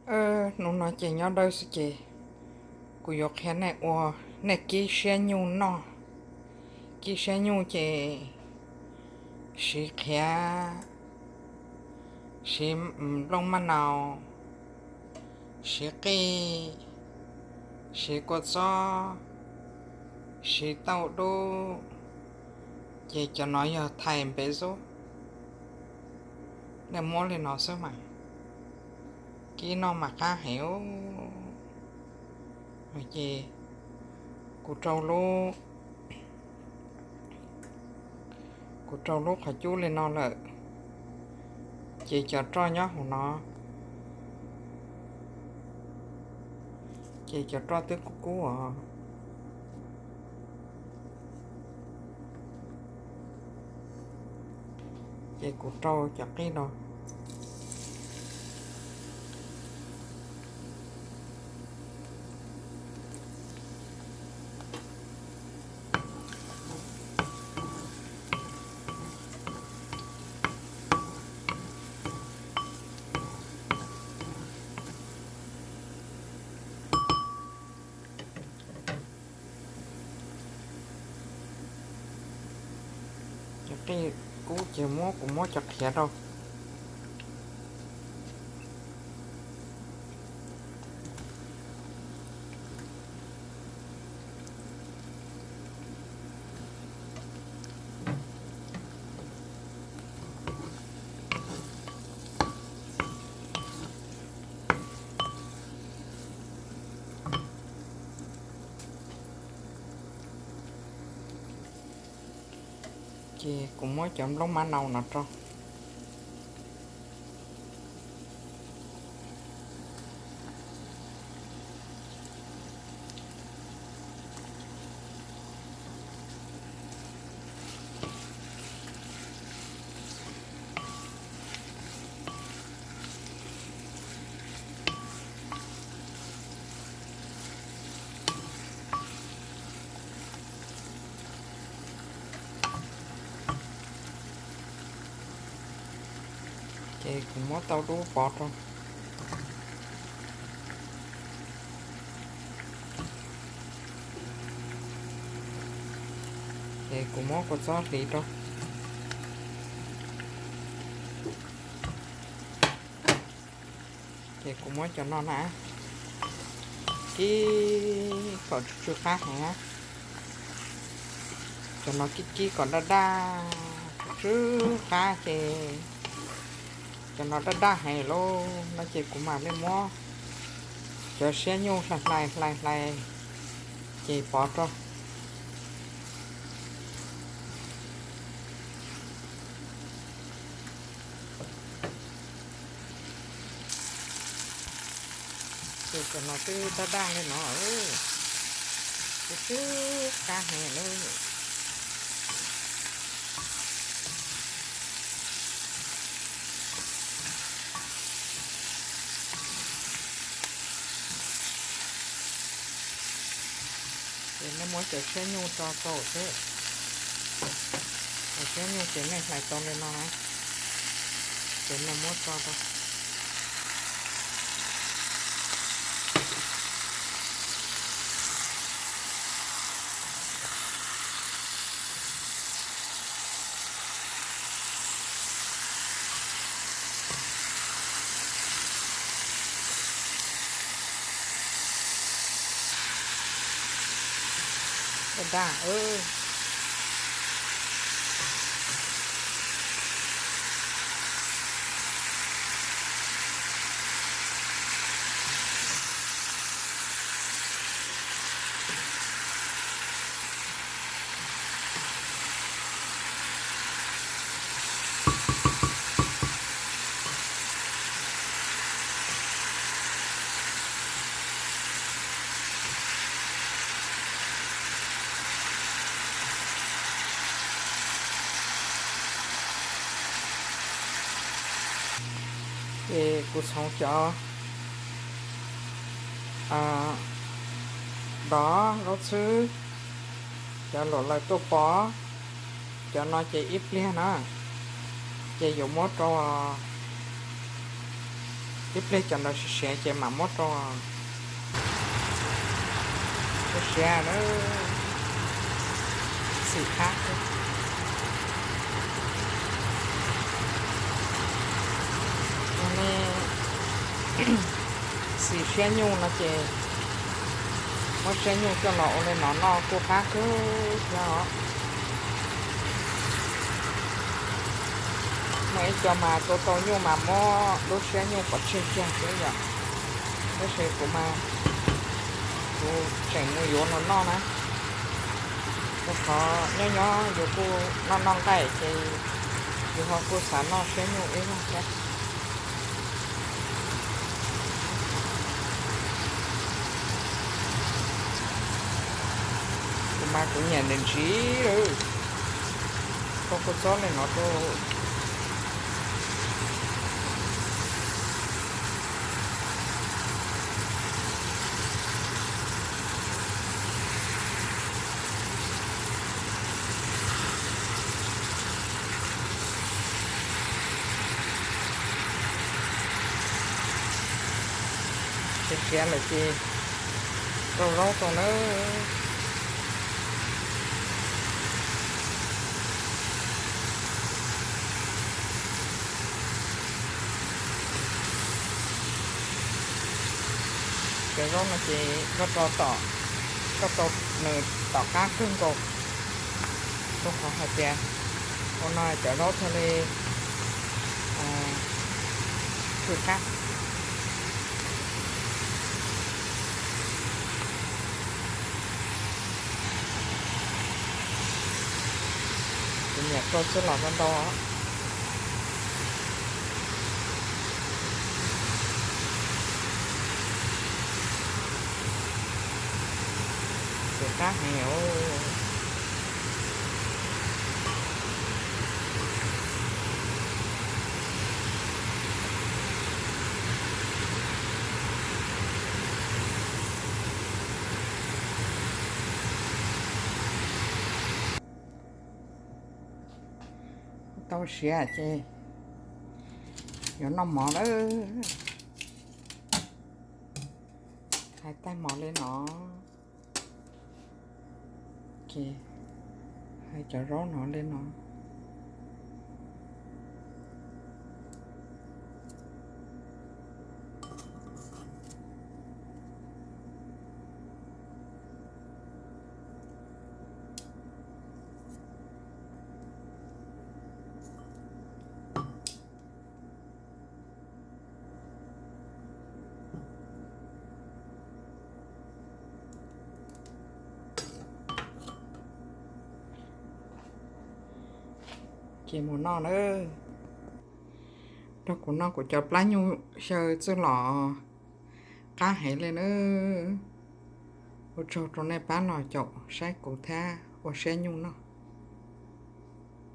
Hnub no ces nyob dawb xwb ces kuv yuav qhia nej ua, nej kib siab nyuj noj. Kib siab nyuj ces siv qhiav, siv nplooj maj nau, siv qij, siv kua txob, siv tauj dub, ces cov no yog thais npem zub. Nej muab li no xwb mas kib noj mas qab heev. Ces kuv rau lub, kuv rau lub qhov cub li no lawm, ces cov roj nyob hauv no, ces cov roj twb kub kub os. Ces kuv rau cov qij no. Cov qij kub ces muab, kuv muab cov qhiav rau. Ces kuv muab cov nplooj mab nau no rau. Ces kuv muab tau dub pov rau. Ces kuv muab kua txob hliv rau. Ces kuv muab cov no na, kib kom tsw tsw qab heev. Cov no kib kib kom daj daj, tsw tsw qab ces cov no daj daj heev lauj. No ces kuv mam li muab cov siab nyuj hlais hlais hlais hlais ces pov rau. Ces cov no twb daj daj li no, tsw tsw qab heev lauj. Ces nej muab cov siab nyuj tso rau xwb. Cov siab nyuj ces nej hlais tau li no na, ces nej muab tso rau. Daj daj. Ces kuv txhoov cov dov zaub txhwb, cov luam laws tuaj pov, cov no ces ib pliag na, ces yuav muab rau Ib pliag cov ntawd siav siav ces mam muab rau siav siav na, xim qab. Nej xim siab nyuj no ces muab siab nyuj coj los ua li no noj kuj qab kawg thiab os. Muaj ib co mas tua tau nyuj mas muab lub siab nyuj pov tseg kiag xwb yom. Tab sis kuv mas kuv tseem mus yuav los noj na, rau qhov nyob nyob yus kuj noj noj nqaij ces yus ho kuj xav noj siab nyuj ib zaug thiab. Kuv mas kuv nyiam nws ntsiv lawm, koj kuj txob li no rau. Siav siav lawm ces rau zaub rau nawb. Cov zaub no ces koj rau tom, koj rau nws tom qab kawg nkaus, rau qhov hais tias ua no cov zaub thiaj li khwv qab. Kuv nyiam rau txwj los ntau ntau. Khwv qab heev os. Tau siav ces yuav noj mov lawm. Hais taij mov li no, ces hais cov zaub no li no. Ces mus noj nawb. Rau kuv noj kuv cov plab nyuj xyaw txwj los qab heev li nawb. Ua tsaug rau nej pab los caum saib kuv thiab ua siab nyuj noj.